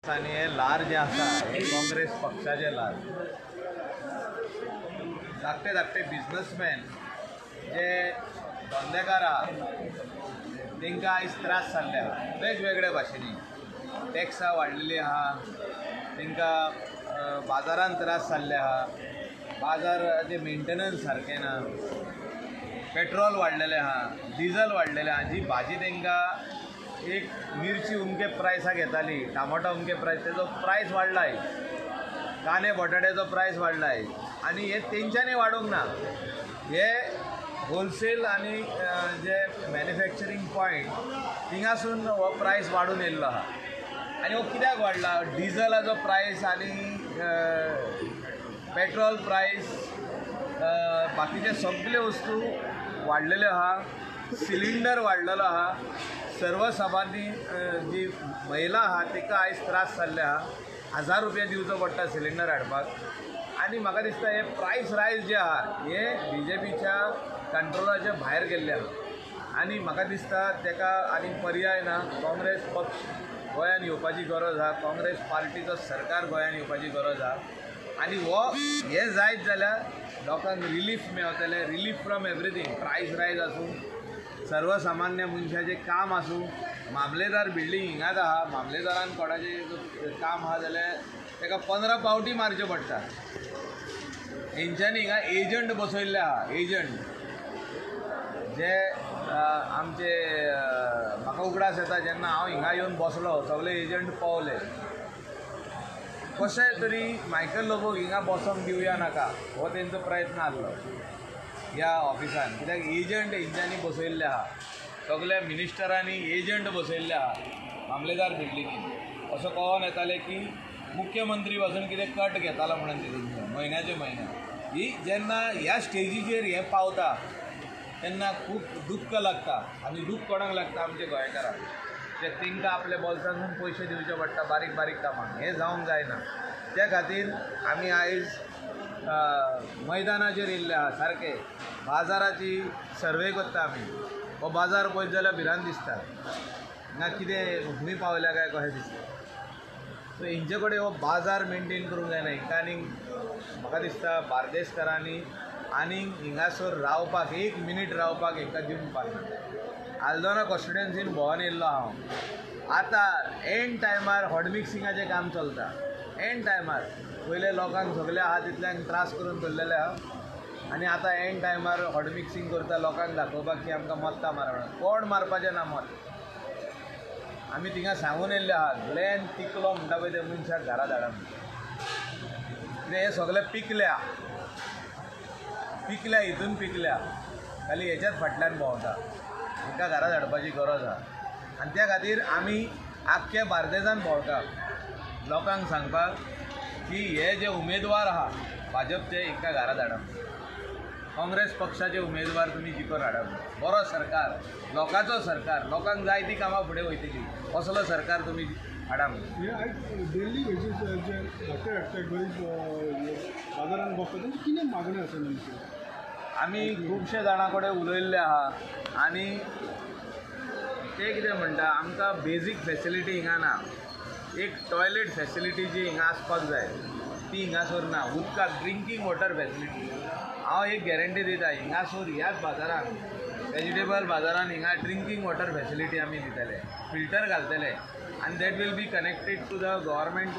आनी हे ल्हार जें आसा हें काँग्रेस पक्षाचें ल्हार. धाकटे धाकटे बिजनसमॅन जे धंदेकार आहा तांकां आयज त्रास जाल्ले आहा वेगवेगळ्या भाशेंनी. टॅक्सां वाडलेली आहा, तांकां बाजारान त्रास जाल्ले आहा, बाजाराचें मेंटेनन्स सारकें ना, पेट्रोल वाडलेलें आहा, डिजल वाडलेलें आहा. जी भाजी तांकां एक मिरची उमके प्रायसाक येताली, टामाटो उमके प्रायस, तेजो प्रायस वाडला आयज, कांदे बटाट्याचो प्रायस वाडला आयज. आनी हे तेंच्यांनी वाडोवंक ना, हे होलसेल आनी जे मॅन्युफॅक्चरींग पॉयंट थिंगासून हो प्रायस वाडून येयल्लो आहा. आनी हो कित्याक वाडला? डिजलाचो प्रायस आनी पेट्रोल प्रायस, बाकीचे सगळे वस्तू वाडलेल्यो आहा, सिलिंडर वाडलेलो आहा. सर्वसामान्य जी महिला आहा तिका आयज त्रास जाल्ले आहा, 1000 रुपया दिवचो पडटा सिलिंडर हाडपाक. आनी म्हाका दिसता हे प्रायस रायज जे आहा हे बी जे पीच्या कंट्रोलाच्या भायर गेल्ले आहा. आनी म्हाका दिसता ताका आनी पर्याय ना, काँग्रेस पक्ष गोंयान येवपाची गरज आहा, काँग्रेस पार्टीचो सरकार गोंयान येवपाची गरज आहा. आनी हो हें जायत जाल्यार लोकांक relief मेवतलें, relief from everything, price rise आसूं, सर्वसामान्य मनशाचें काम आसूं. मामलेदार बिल्डींग हिंगाच आहा, मामलेदारान कोणाचें काम आहा जाल्यार ताका 15 पावटी मारच्यो पडटा. हेंच्यांनी हिंगा एजंट बसयल्ले आहा, एजंट जे आमचे म्हाका उगडास येता जेन्ना हांव हिंगा येवन बसलो सगळे एजंट पावले. कशें तरी मायकल लोबोक हिंगा बसोंक दिवया नाका हो तेंचो प्रयत्न आहलो ह्या ऑफिसान, कित्याक एजंट हेंच्यांनी बसयल्ले आहा, सगल्या मिनिस्टरांनी एजंट बसयल्ले आहा मामलेदार बिल्डिंगेन. असो कळोन येतालें की मुख्यमंत्री पासून कितें कट घेतालो म्हणून तेंचे म्हयन्याचे म्हयने. ही जेन्ना ह्या स्टेजीचेर हें पावता तेन्ना खूब दुख्ख लागता. आनी दूख कोणाक लागता? आमच्या गोंयकारांक, कित्याक तांकां आपल्या बोल्सांतून पयशे दिवचे पडटा बारीक बारीक कामांक. हें जावंक जायना. त्या खातीर आमी आयज मैदानाचेर येयल्ले आहा, सारके बाजाराची सर्वे करता आमी. हो बाजार पळयत जाल्यार भिरांत दिसता, ना कितें खंय पावल्या काय कशें दिसता. सो हेंचे कडेन हो बाजार मेनटेन करूंक जायना. हिंका आनीक म्हाका दिसता बार्देसकारांनी आनीक हिंगासर रावपाक, एक मिनीट रावपाक हिंकां दिवंक पाना. आल्दोना कॉन्स्टिट्युएन्सीन भोंवन येयल्लो हांव, आतां एंड टायमार हॉट मिक्सिंगाचें काम चलता. एंड टायमार पयले लोकांक सगळे आहा तितल्यांक त्रास करून दवरलेले आहा, आनी आतां एंड टायमार हॉट मिक्सिंग करता लोकांक दाखोवपाक की आमकां मत्तां मार म्हणून. कोण मारपाचें ना मत, आमी थिंगा सांगून येयल्ले आहा, ग्लॅन तिकलो म्हणटा पळय त्या मनशाक घरा धाडा म्हणून. कित्याक हे सगळे पिकल्या पिकल्या, हितून पिकल्या, खाली हेच्याच फाटल्यान भोंवता. हांकां घरा धाडपाची गरज आहा. आनी त्या खातीर आमी आख्ख्या बार्देजान भोंवता लोकांक सांगपाक की हे जे उमेदवार आहा भाजपचे, हांकां घरा धाडप, काँग्रेस पक्षाचे उमेदवार तुमी जिखून हाडप. बरो सरकार, लोकांचो सरकार, लोकांक जाय ती कामां फुडें वयतली, असलो सरकार तुमी हाडा. डेली बेजीस जे धाकटे धाकटे गरीब बाजारान बसता तेंची कितें मागणी आसा नेमकी? आमी खुबशे जाणां कडेन उलयल्ले आहा आनी ते कितें म्हणटा, आमकां बेजीक फेसिलिटी हिंगा ना. एक टॉयलेट फेसिलिटी जी हिंगा आसपाक जाय ती हिंगासर ना. उदकाक ड्रिंकींग वॉटर फेसिलिटी हांव एक गॅरंटी दिता, हिंगासर ह्याच बाजारान वेजिटेबल बाजारान हिंगा ड्रिंकींग वॉटर फेसिलिटी आमी दितले, फिल्टर घालतले, आनी that will be connected to the government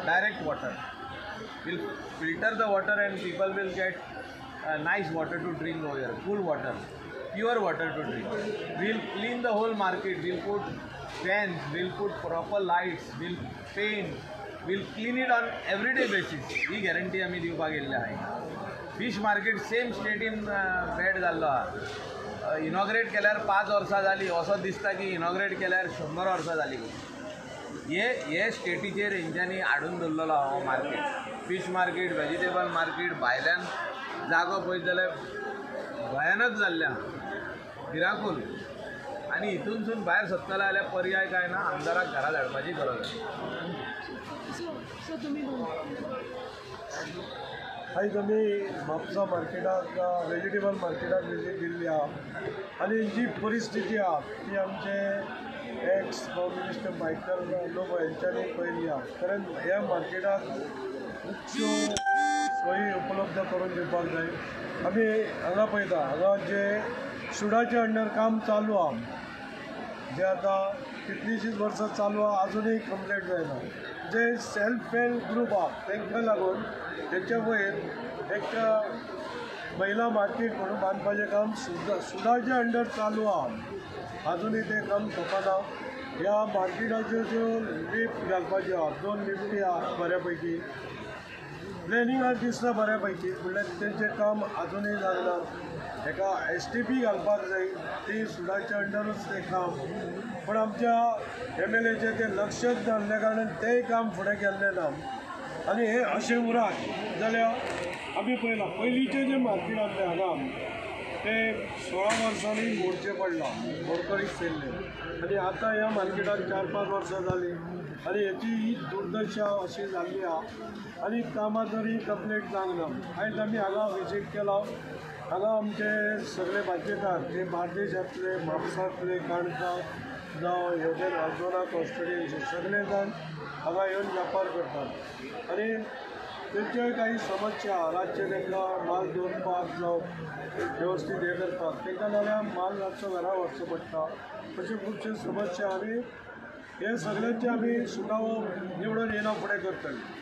direct water. Will filter the water and people will get nice water to drink over here, cool water, pure water to drink. We'll clean the whole market, we'll put fans, we'll put proper lights, we'll paint, we'll clean it on everyday basis. He guarantee आमी दिवपाक येयल्ले आहा. Fish market same स्टेटीन bad जाल्लो आहा. Inaugurate केल्यार 5 वर्सां जालीं, असो दिसता की इनॉग्रेट केल्यार 100 वर्सां जालीं. हे स्टेटीचेर हेंच्यांनी हाडून दवरलेलो आहा हो market, fish market, vegetable market. भायल्यान जागो पळयत जाल्यार भयानक जाल्लें आहा, भिरांकूल. आनी हितूनसून भायर सरतले जाल्यार पर्याय कांय ना, आमदाराक घरा धाडपाची गरज आसा. आयज आमी म्हापसा मार्केटाक, वेजिटेबल मार्केटाक विजीट दिल्ली आहा आनी जी परिस्थिती आहा ती आमचे एक्स मिनिस्टर मायकल लोबो हेंच्यांनी पळयल्ली आहा. कारण ह्या मार्केटाक खुबश्यो सोयी उपलब्ध करून दिवपाक जाय. आमी हांगा पळयता, हांगा जे सुडाच्या अंडर काम चालू आहा, जे आतां कितलींशींच वर्सां चालू आहा, आजुनूय कंप्लीट जायना. जे सेल्फ हेल्प ग्रूप आहा तांकां लागून तेच्या वयर एक महिला मार्केट म्हणून बांदपाचें काम सुडाच्या अंडर चालू आहा, आजुनूय तें काम सोंपना. ह्या मार्केटाच्यो ज्यो लिफ्ट घालपाच्यो आहा, 2 लिफ्टी आहा बऱ्या पैकी, प्लॅनिंगाक दिसता बऱ्या पैकी, म्हणल्यार तेंचें काम आजुनूय जायना. हेका एस टी पी घालपाक जाय, ती सुडाच्या अंडरूच तें काम, पूण आमच्या MLAचें तें लक्षच नासल्या कारणान तेंय काम फुडें गेल्लें ना. आनी हें अशें उरात जाल्यार आमी पळयलां पयलींचें जें मार्केट आसलें हांगा तें 16 वर्सांनी मोडचें पडलां, मोडकळीक येयल्लें. आनी आतां ह्या मार्केटाक 4-5 वर्सां जालीं आनी हेची ही दुर्दशा अशी जाल्ली आहा आनी कामां तरी कंप्लीट जावंक ना. आयज आमी हांगा विजीट केला, हांगा आमचे सगळे भाजयेकार जे बार्देशांतले, म्हापसांतले, काणका जावं हेवटेन हल्दोणा कॉन्स्टिट्युएन्सी सगळे जाण हांगा येवन वेपार करतात आनी तेंच्योय काही समस्या रातचे तांकां माल दवरपाक जावं वेवस्थीत हें करपाक तांकां, नाल्यार माल रातचो घरा व्हरचो पडटा. अश्यो खुबश्यो समस्या आमी हे सगळ्यांचे आमी सुटावो निवडून येना फुडें करतले.